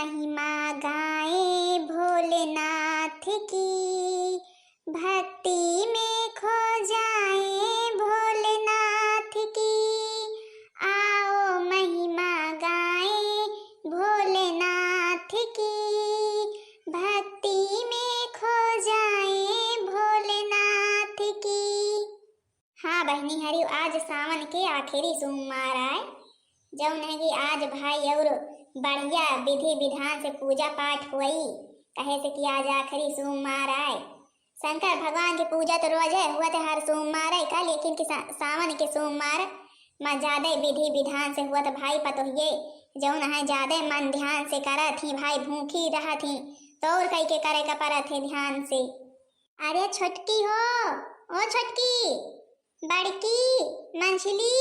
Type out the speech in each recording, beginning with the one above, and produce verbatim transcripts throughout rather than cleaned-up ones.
महिमा गाए भोलेनाथ की, भक्ति में खो जाए भोलेनाथ की। आओ महिमा गाए भोलेनाथ की, भक्ति में खो जाए भोलेनाथ की। हाँ बहिनी हरिउ, आज सावन के आखिरी सोमवार आए, जौन है कि आज भाई और बढ़िया विधि विधान से पूजा पाठ होई, कहे से कि आज आखिरी सोमवार आए। शंकर भगवान के पूजा तो रोज है, हुआ तो हर सोमवार है का, लेकिन कि सा-, सावन के सोमवार में ज्यादा विधि विधान से हुआ तो भाई पतोहिए जौन है ज्यादा मन ध्यान से करत ही, भाई भूखी रहत ही, तो और कई के करे का परत है ध्यान से। अरे छोटकी हो, ओ छोटकी, बड़की, मंझली,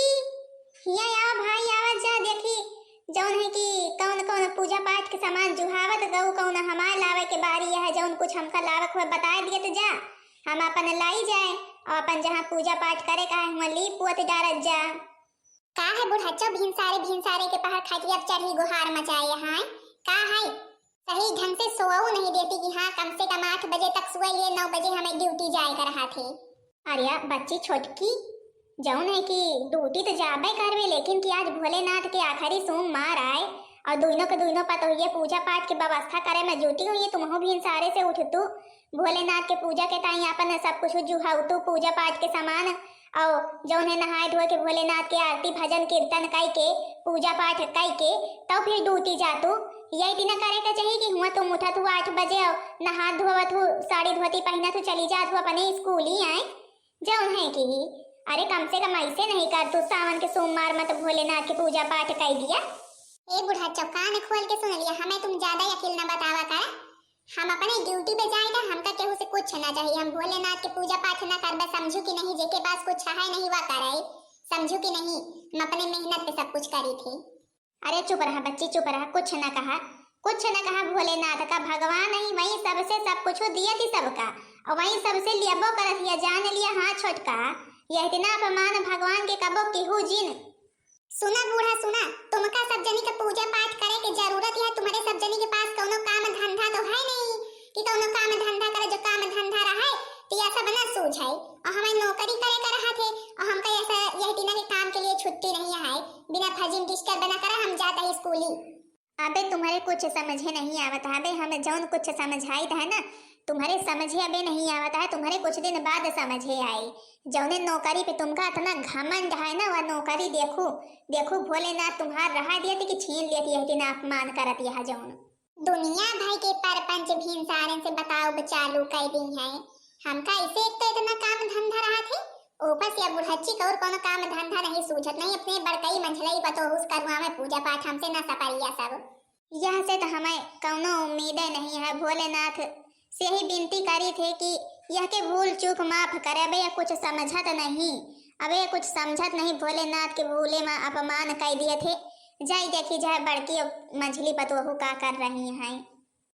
हिया आओ भाई, आवत जा, देखी जौन है कि कौन कौन पूजा पाठ के सामान जुहावत गऊ, कौन हमार लावे के बारी है, जौन कुछ हमका लावे के होए बताए दियत जा, हम अपन लाई जाए और अपन जहाँ पूजा पाठ करे का है हुआं लीप पोत डारत जा। का है बुढ़च्चो, भिनसारे भिनसारे के पहर खाई के अब चढ़ी गुहार मचाए हैं, का है? सही ढंग से सोवऊ नहीं देती कि हाँ, कम से कम आठ बजे तक सोए लिए, नौ बजे हमें ड्यूटी जाए का रहा थे। अरे बच्ची छोटकी, जौन है कि ड्यूटी तो जाबे करबे, लेकिन कि आज भोलेनाथ के आखिरी सोमवार आए और दुइनों के दुइनों पतोहिए पूजा पाठ के व्यवस्था करे में जुटी हुई है। तुमहू भिनसारे से उठतू, भोलेनाथ के पूजा के ताई अपन सब कुछ जुहाउतू, पूजा पाठ के सामान, और जौन है नहाए धोए के भोलेनाथ के आरती भजन कीर्तन कई के, पूजा पाठ कई के, तब फिर ड्यूटी जातू। यही दिन करे के चाहिए कि हुआ तुम उठत हो आठ बजे और नहा धोवत हो, साड़ी धोती पहनत हो, चली जात हो अपने स्कूल ही आए। जौन है कि अरे कम से कम ऐसे नहीं कर तू, सावन के सोमवार में तो भोलेनाथ के पूजा पाठ कर दिया। ए बुढ़च्चो, कान खोल के सुन लिया, हमें तुम ज्यादा अकिल न बतावा कर। हम अपने ड्यूटी पे जाए ना, हमका केहू से कुछ ना चाहिए। हम भोलेनाथ के पूजा पाठ ना करबे, समझू कि नहीं? जेके पास कुछ है नहीं वा करे, समझू कि नहीं? हम अपने मेहनत पे सब कुछ करी थे। अरे चुप रहा बच्ची, चुप रहा, कुछ ना कहा, कुछ ना कहा। भोलेनाथ का भगवान ही वही सबसे सब कुछ दिए थी सबका, और वही सबसे लियबो करत हिया, जान लिया। हाँ छोटका, यह इतना अपमान भगवान के कबो केहू जिन। सुना बूढ़ा सुना, तुमका सब जनी के पूजा पाठ करे के जरूरत है, तुम्हारे सब जनी के पास कौनो काम धंधा तो है नहीं कि कौनो काम धंधा करे, जो काम धंधा रहे तो यह सब ना सूझाई। और हमें नौकरी करे का रहा थे, और हमका ऐसा यह दिना के काम के लिए छुट्टी नहीं है, बिना फजीम डिस्टर्ब ना करे हम जाता है स्कूली। अबे तुम्हारे कुछ समझे नहीं आवत है, अबे हमें जौन कुछ समझाई है ना, तुम्हारे समझे अबे नहीं आवत है, तुम्हारे कुछ दिन बाद समझे आई। जौने नौकरी पे तुमका इतना घमंड है ना, वह नौकरी देखू, देखू भोलेनाथ तुम्हार रहा दिया थी कि छीन लिया थी, यह दिन अपमान करत यह जौन। दुनिया भर के परपंच भिनसारन से बताओ चालू कर दी है। हमका ऐसे एक तो इतना काम धंधा रहा थे, ऊपर से अब बुढ़च्ची का और कोनो काम धंधा नहीं सूझत, नहीं अपने बड़कई मंझलई पतोहूस करुआ में पूजा पाठ हमसे ना सपरिया सब। यह से तो हमें कौनो उम्मीदे नहीं है। भोलेनाथ से ही विनती करी थे कि यह के भूल चूक माफ करे, अबे यह कुछ समझत नहीं, अबे यह कुछ समझत नहीं। भोलेनाथ के भूले में अपमान कर दिए थे। जाई देखी जाए बड़की और मंझली पतोहू का कर रही हैं।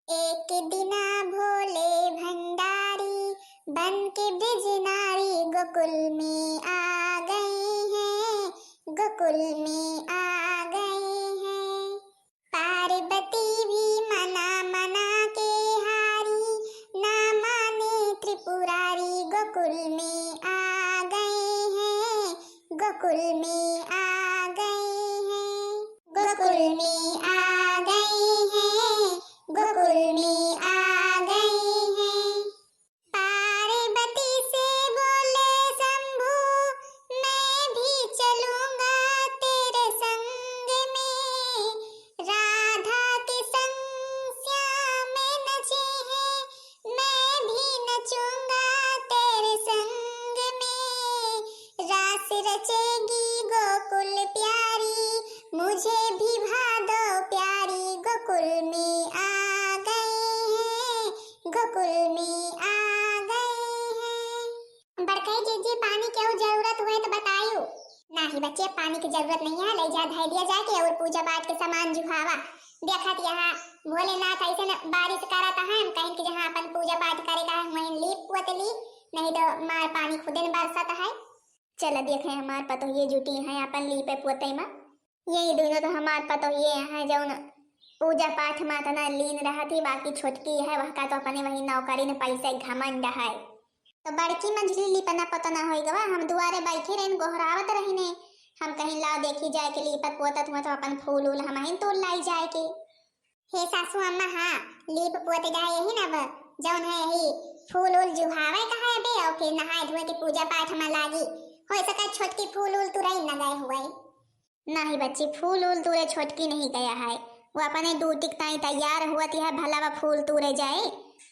एक दिना भोले भंडारी बन के ब्रज नारी गोकुल में आ गए हैं, गोकुल में आ गए हैं। पार्वती भी मना मना के हारी, ना माने त्रिपुरारी, गोकुल में आ गए हैं, गोकुल में आ गए हैं, गोकुल में आ गए हैं, गोकुल में आ गए हैं। पार्वती से बोले शंभू, मैं भी चलूंगा तेरे संग में। राधा के संग श्याम नचे हैं, मैं भी नचूंगा तेरे संग में। रास रचेगी गोकुल प्यारी, मुझे भी भादो प्यारी, गोकुल में आ गए हैं, गोकुल में आ गए हैं। बड़कई जीजी, पानी के और जरूरत हुए तो बतायू। नाही बच्चे, पानी की जरूरत नहीं है, ले जा धै दिया जाके और पूजा पाठ के सामान जुहावा। देखत यहाँ भोलेनाथ ऐसे न बारिश करत है, हम कहें कि जहाँ अपन पूजा पाठ करे का है वहीं लीप पोत ली, नहीं तो मार पानी खुदे न बरसत है। चल देखे हमार पतोहिए जुटी हैं अपन लीपे पोते में। यही दोनों तो हमार पतोहिए हैं जौन पूजा पाठ मा तना लीन रहत ही, बाकी छोटकी है, वहका तो अपने वही नौकरी न पैसे घमंड है। तो बड़की मंझली लिपना पतना होई गवा, हम दुआरे बैठे रहन, गोहरावत रहिने। हम कहीं लाओ देखी जाए के लीपत पोतत हुआ तो अपन फूल उल हमहिन तोड़ लाई जाए के। हे सासू अम्मा, हाँ, लीप पोत जाए यही न अब, जौन है यही फूल उल जुहावे का है अबे, और फिर नहाए धोए के पूजा पाठ मा लागी। हो सके छोटकी फूल उल तुरई न गए हुए। नहीं बच्ची, फूल उल तूरे छोटकी नहीं गया है, वो अपने ड्यूटी के ताई तैयार हुआ ती है, भला वह फूल तूरे जाए,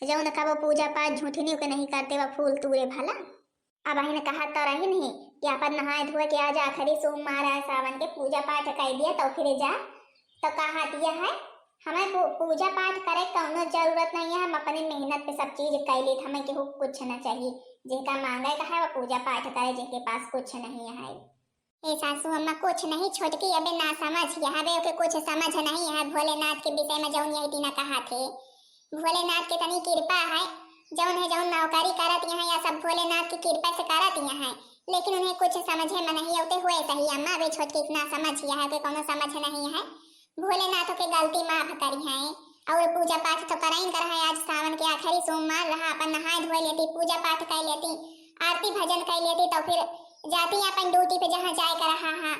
जौन कबो पूजा पाठ झूठनियों के नहीं करते, वह फूल तूरे भला। अब अहिन कहत तो रही नहीं कि अपन नहाए धोए के आज आखिरी सोमवार है सावन के, पूजा पाठ कर दिया तो फिर जा, तो कहा दिया है, हमें पू-, पूजा पाठ करे कौनो जरूरत नहीं है, हम अपनी मेहनत पे सब चीज कर ली, हमें केहू कुछ न चाहिए, जेका मांगे का है वो पूजा पाठ करे, जेके पास कुछ नहीं है। ए सासू अम्मा, कुछ नहीं, छोटकी अबे ना समझ, यहाँ बे ओके कुछ समझ नहीं है। भोलेनाथ के विषय में जौन यही टीना कहा थे, भोलेनाथ के तनी कृपा है, जौन है जौन नौकरी करत यहाँ या सब भोलेनाथ की कृपा से करत यहाँ है, लेकिन उन्हें कुछ समझे में नहीं होते हुए सही अम्मा, अबे छोटकी इतना समझ यहाँ के कोनो समझ नहीं है। भोलेनाथ के गलती माफ करी है। और पूजा पाठ तो कराइन कर है, आज सावन के आखिरी सोमवार रहा, अपन नहाए धोए लेती, पूजा पाठ कर लेती, आरती भजन कर लेती, तो फिर जाती अपन ड्यूटी पे जहाँ जाए कर रहा। हाँ,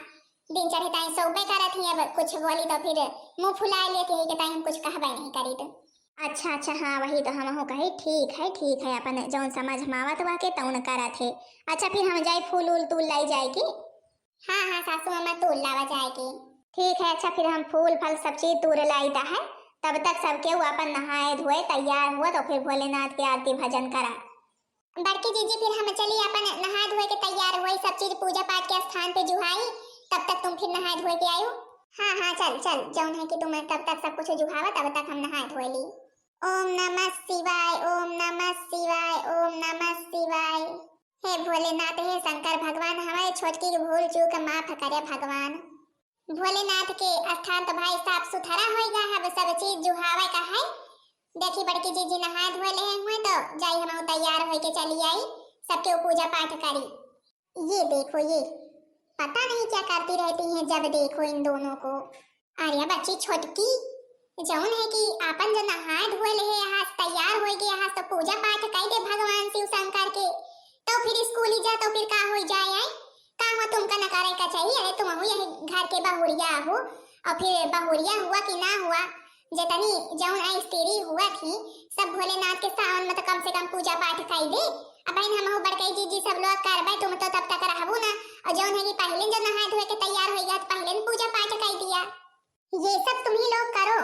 दिन चढ़े ताई सोबे करत ही, अब कुछ बोली तो फिर मुंह फुलाए लेती है कि ताई हम कुछ कहबे नहीं करी तो। अच्छा अच्छा, हाँ वही तो हमहू कही, ठीक है ठीक है, अपन जौन समझ मावत वह के तौन करत है। अच्छा फिर हम जाए फूल उल तूल लाई जाए की? हाँ हाँ सासू अम्मा, तूल लावा जाए के। ठीक है, अच्छा फिर हम फूल फल सब चीज तूर लाइत है, तब तक सबके वो अपन नहाए धोए तैयार हुआ तो फिर भोलेनाथ के आरती भजन करा। बड़की जीजी फिर हम चली अपन नहाए धोए के तैयार हुई, सब चीज पूजा पाठ के स्थान पे जुहाई, तब तक तुम फिर नहाए धोए के आयो। हाँ हाँ चल चल, जौन है कि तुम तब तक सब कुछ जुहावा, तब तक हम नहाए धोए ली। ओम नमः शिवाय, ओम नमः शिवाय, ओम नमः शिवाय। हे भोलेनाथ, हे शंकर भगवान, हमारे छोटकी के भूल चूक माफ करे भगवान। भोलेनाथ के स्थान तो भाई साफ सुथरा होई गा है, अब सब चीज जुहावे का है। देखी बड़की जीजी नहाए धोए ले हुए तो जाई हम तैयार होई के चली आई, सबके वो पूजा पाठ करी। ये देखो ये, पता नहीं क्या करती रहती हैं जब देखो इन दोनों को। अरे बच्ची छोटकी, जौन है कि आपन जो नहाए धोए ले है, आज तैयार होए के, आज तो पूजा पाठ कई दे भगवान शिव शंकर के, तो फिर स्कूल ही जा तो फिर का हो जाए? आई का हुआ तुमका न करे का चाहिए? अरे तुम यही घर के बहुरिया हो, और फिर बहुरिया हुआ कि ना हुआ, जितनी जौन आई स्त्री हुआ थी, सब भोलेनाथ के सावन में तो कम से कम पूजा पाठ कई दे। अब बहन हम बड़कई जीजी सब लोग करबे, तुम तो तब तक रहबू ना, और जौन है कि पहले जो नहाए धोए के तैयार होई गया तो पहले न पूजा पाठ कई दिया। ये सब तुम ही लोग करो,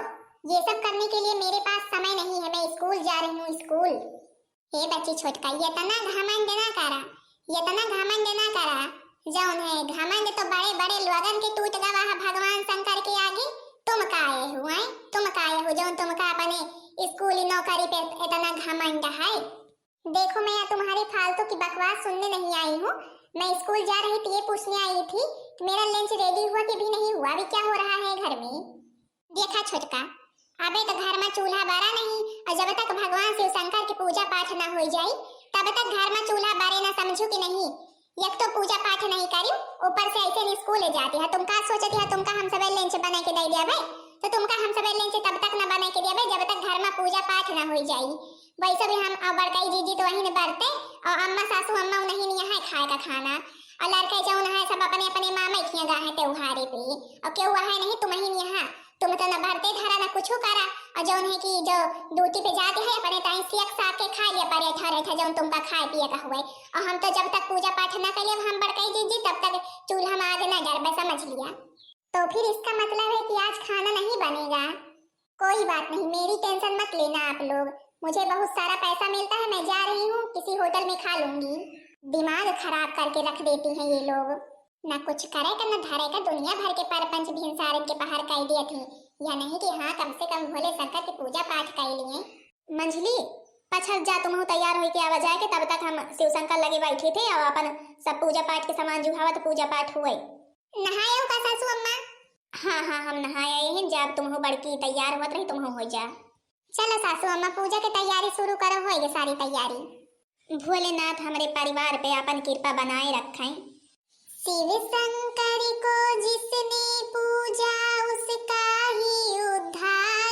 ये सब करने के लिए मेरे पास समय नहीं है, मैं स्कूल जा रही हूँ, स्कूल। हे बच्ची छोटका, ये तना घमंड ना करा, ये तना घमंड ना करा। जौन है घमंड तो बड़े बड़े लोगन के टूट गवा है भगवान शंकर के आगे। तुम काहे हो, हैं? तुम काहे हो जौन तुमका अपने स्कूली नौकरी पे इतना घमंड है? देखो, मैं यहाँ तुम्हारी फालतू की बकवास सुनने नहीं आई हूँ। मैं स्कूल जा रही थी, ये पूछने आई थी कि मेरा लंच रेडी हुआ कि भी नहीं हुआ, अभी क्या हो रहा है घर में। देखा छोटका, अबे तो घर में चूल्हा बरा नहीं, और जब तक भगवान शिव शंकर की पूजा पाठ ना हो जाई, तब तक घर में चूल्हा बरे ना, समझू कि नहीं? एक तो पूजा पाठ नहीं करी, ऊपर से ऐसे नहीं स्कूल जाती है। तुम का सोचती है, तुमका हम सबे लंच बना के दे दिया भाई? तो तुमका हम सबे लंच तब तक ना बना के दिया भाई, जब तक घर में पूजा पाठ ना हो जाई। वैसे भी हम और बड़कई जीजी तो वहीं न बरते, और अम्मा सासू अम्मा नहीं, नहीं है खाए का खाना, और लड़के जौन है सब अपने अपने मामा के यहाँ गा है त्योहारे पे, और क्यों हुआ है नहीं तुम ही नहीं यहाँ। तुम तो न बरते धरा न कुछ करा, और जौन है कि जो ड्यूटी पे जाते हैं अपने ताई सियक साग के खा लिया परेठा रेठा जौन तुमका खाए पिए का हुए, और हम तो जब तक पूजा पाठ ना कर लेब हम बड़कई जीजी तब तक चूल्हा में आग ना जरबे, समझ लिया। तो फिर इसका मतलब है कि आज खाना नहीं बनेगा। कोई बात नहीं, मेरी टेंशन मत लेना आप लोग, मुझे बहुत सारा पैसा मिलता है, मैं जा रही हूँ किसी होटल में खा लूंगी। दिमाग खराब करके रख देती हैं ये लोग, ना कुछ करे का ना धरे का, दुनिया भर के परपंच भिनसारन के पहाड़ कर दिए थे। या नहीं कि हाँ, कम से कम भोले शंकर की पूजा पाठ कर लिए। मंझली, पछल जा, तुम तैयार होके आवा जाए के, तब तक हम शिव शंकर लगे बैठे थे और अपन सब पूजा पाठ के सामान जुहावत पूजा पाठ हुए। नहाए हो का सासू अम्मा? हाँ हाँ, हम नहाए आए हैं, जब तुम हो बड़की तैयार होत रही, तुम हो जा। चलो सासू अम्मा, पूजा के तैयारी शुरू करो, होइगे सारी तैयारी। भोलेनाथ हमरे परिवार पे आपन कृपा बनाए रखें। शिव शंकर को जिसने पूजा उसका ही उद्धार।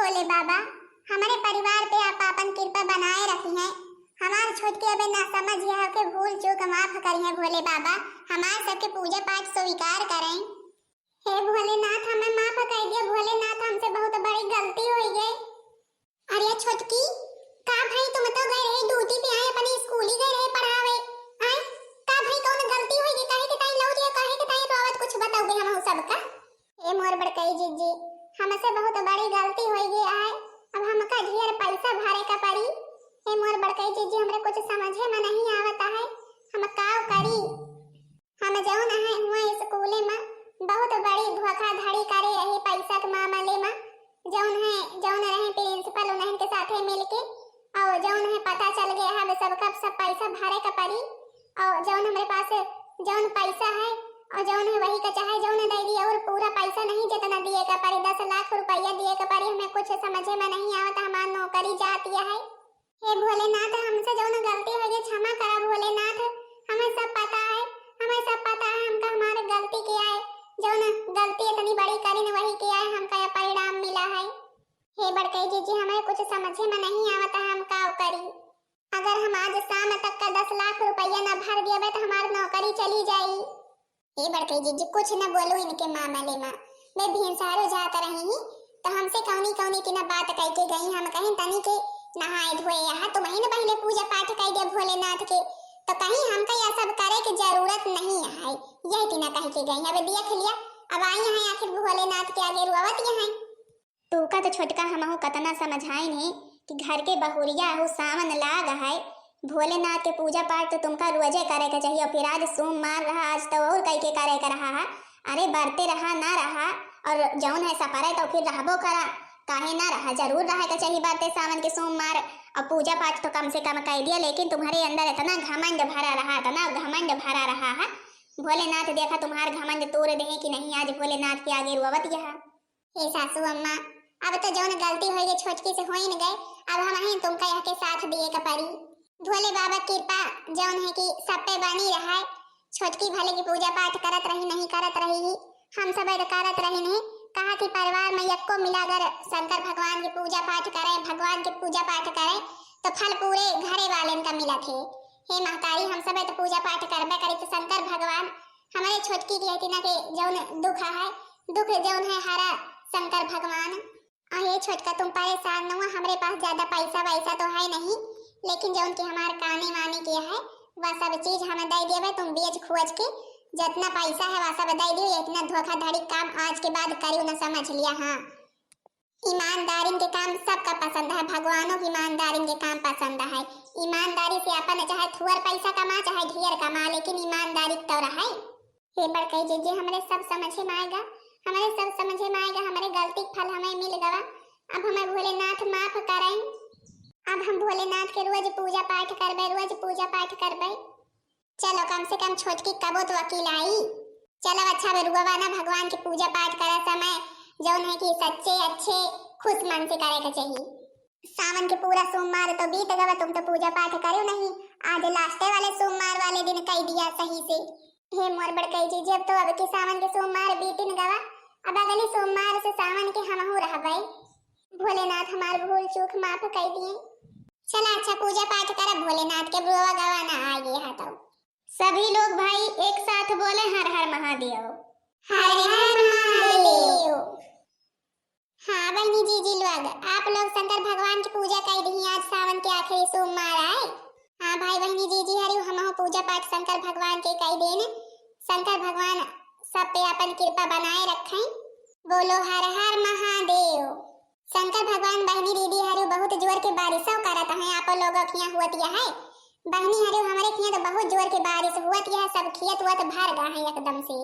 भोले बाबा, हमरे परिवार पे आप आपन कृपा बनाए रखिहैं। हमार छोटकी अबे ना समझ यह के भूल चूक माफ करिहैं भोले बाबा, हमार सबके पूजा पाठ स्वीकार करें। हे भोलेनाथ, हमें माफ कर दिया भोलेनाथ, हमसे बहुत बड़ी गलती हो गई। अरे छोटकी, का भाई, तुम तो गए रहे ड्यूटी पे, आए अपने स्कूल ही गए रहे पढ़ावे, आए? का भाई, कौन गलती हो गई, काहे के ताई लौट गया, काहे के ताई रोवत, कुछ बताओ बे हमहू सबका। ए मोर बड़कई जीजी, हमसे बहुत बड़ी गलती हो गई है, अब हमका ढेर पैसा भरे का पड़ी। ए मोर बड़कई जीजी, हमरे कुछ समझे में नहीं आवत है, हम का करी? हम जौन है हुआ स्कूले में बहुत बड़ी धोखाधड़ी करे रही पैसा के मामले में, जौन है, जौन रहे प्रिंसिपल उन्हन के साथे मिलके, और जौन है पता चल गया है, अब सबका सब पैसा भरे का पड़ी। और जौन हमरे पास जौन पैसा है और जौन है वही का चाहे जौन दे दी, और पूरा पैसा नहीं जितना दिए का पड़ी, दस लाख रुपया दिए का पड़ी। हमें कुछ समझे में नहीं आवत, हमार नौकरी जाती है। हे भोलेनाथ, हमसे जौन गलती हो गई क्षमा करा भोलेनाथ, हमें सब पता है, हमें सब पता है, हमका हमारे गलती किया है, जौन गलती इतनी बड़ी करी न वही किया है, हमका यह परिणाम मिला है। हे बड़कई जीजी, हमें कुछ समझे में नहीं आवत है, हम का करी? अगर हम आज शाम तक का दस लाख रुपया न भर दियाबे तो हमार नौकरी चली जाई। ए बड़कई जीजी, कुछ न बोलू इनके मामले में। मैं भिनसारो जात रही ही, तो हमसे कौनी कौनी की न बात कह के गई। हम कहें तनी के नहाए धोए यहाँ, तुम ही न पहले पूजा पाठ कर दिया भोलेनाथ के, तो कहीं हमका यह सब करे के जरूरत नहीं है, यह की न कह के गई। अब देख लिया, अब आई हैं आखिर भोलेनाथ के आगे रोवत यहाँ। तू का तो छोटका हमहू कतना समझाइन है कि घर के बहुरिया हो, सावन लाग है, भोलेनाथ के पूजा पाठ तो तुमका रोजे करे के चाहिए। और फिर आज सोमवार रहा, आज तो और कई के करे के रहा है। अरे बरते रहा ना रहा, और जौन है सपरे तो फिर रहबो करा, काहे ना रहा, जरूर रहे के चाहिए बरते सावन के सोमवार। और पूजा पाठ तो कम से कम कर दिया, लेकिन तुम्हारे अंदर इतना घमंड भरा रहा, इतना घमंड भरा रहा है। भोलेनाथ देखा तुम्हार घमंड तोड़ दे कि नहीं, आज भोलेनाथ के आगे रोवत यह। हे सासू अम्मा, अब तो जौन गलती होई गई छोटकी से होई न गए, अब हमहिन तुमका यह के साथ दिए का पड़ी। भोले बाबा कृपा जौन है कि सब पे बनी रहा है। छोटकी भले की पूजा पाठ करत रही, नहीं करत रही ही, हम सब तो करत रही नहीं। कहा कि परिवार में यक्को मिला अगर शंकर भगवान की पूजा पाठ करे, भगवान की पूजा पाठ करे, तो फल पूरे घरे वाले का मिला थे। हे महतारी, हम सब तो पूजा पाठ करबे करी, तो शंकर भगवान हमारे छोटकी की हती ना के जौन दुख है, दुख जौन है हरा शंकर भगवान। अहे छोटका, तुम परेशान न हुआ, हमरे पास ज्यादा पैसा वैसा तो है नहीं, लेकिन जौन कि हमार काने वाने के है, वह सब चीज हमें दे देवे। तुम बेच खोज के जितना पैसा है वह सब दे दियो। इतना धोखाधड़ी काम आज के बाद करियो न, समझ लिया। हाँ, ईमानदारिन के काम सबका पसंद है, भगवानों के ईमानदारिन के काम पसंद है। ईमानदारी से अपन चाहे थोर पैसा कमा चाहे ढेर कमा, लेकिन ईमानदारी तो रहे। हे बड़कई जीजी, हमरे सब समझे में आएगा, हमरे सब समझे में आएगा, हमरे गलती के फल हमें मिल गवा। अब हमें भोलेनाथ माफ करें। अब हम भोलेनाथ के रोज पूजा पाठ करबे, रोज पूजा पाठ करबे। चलो, कम से कम छोटकी कबो तो अकील आई। चलो, अच्छा, अब रुआवा ना, भगवान के पूजा पाठ करे समय जौन है कि सच्चे अच्छे खुश मन से करे के चाहिए। सावन के पूरा सोमवार तो बीत गवा, तुम तो पूजा पाठ करो नहीं, आज लास्टे वाले सोमवार वाले दिन कई दिया सही से। हे मोर बड़कई जीजी, अब तो अब के सावन के सोमवार बीतिन गवा, अब अगले सोमवार से सावन के हमहू रहबे। भोलेनाथ हमार भूल चूक माफ कर दिए। चला अच्छा पूजा पाठ करब भोलेनाथ के, बुआ गवा ना आ गए हा तो। सभी लोग भाई एक साथ बोले, हर हर महादेव। हर हर महादेव। हाँ बहनी जीजी लोग, आप लोग शंकर भगवान की पूजा कर दी, आज सावन के आखिरी सोमवार आए। हाँ भाई बहनी जीजी हरियो, हमहू पूजा पाठ शंकर भगवान के कर देन। शंकर भगवान सब पे अपन कृपा बनाए रखें। बोलो हर हर महादेव। शंकर भगवान बहनी दीदी हरियो बहुत जोर के बारिशो करत हैं, आप लोगों के यहाँ हुअत यह है? बहनी हरियो हमरे के यहाँ तो बहुत जोर के बारिश हुअत यह, सब खेत वत भर गए हैं एकदम से।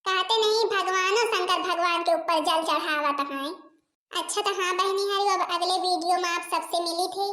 कहते नहीं भगवानो शंकर भगवान के ऊपर जल चढ़ावत हैं। अच्छा तो हाँ बहनी हरियो, अब अगले वीडियो में आप सबसे मिली थे।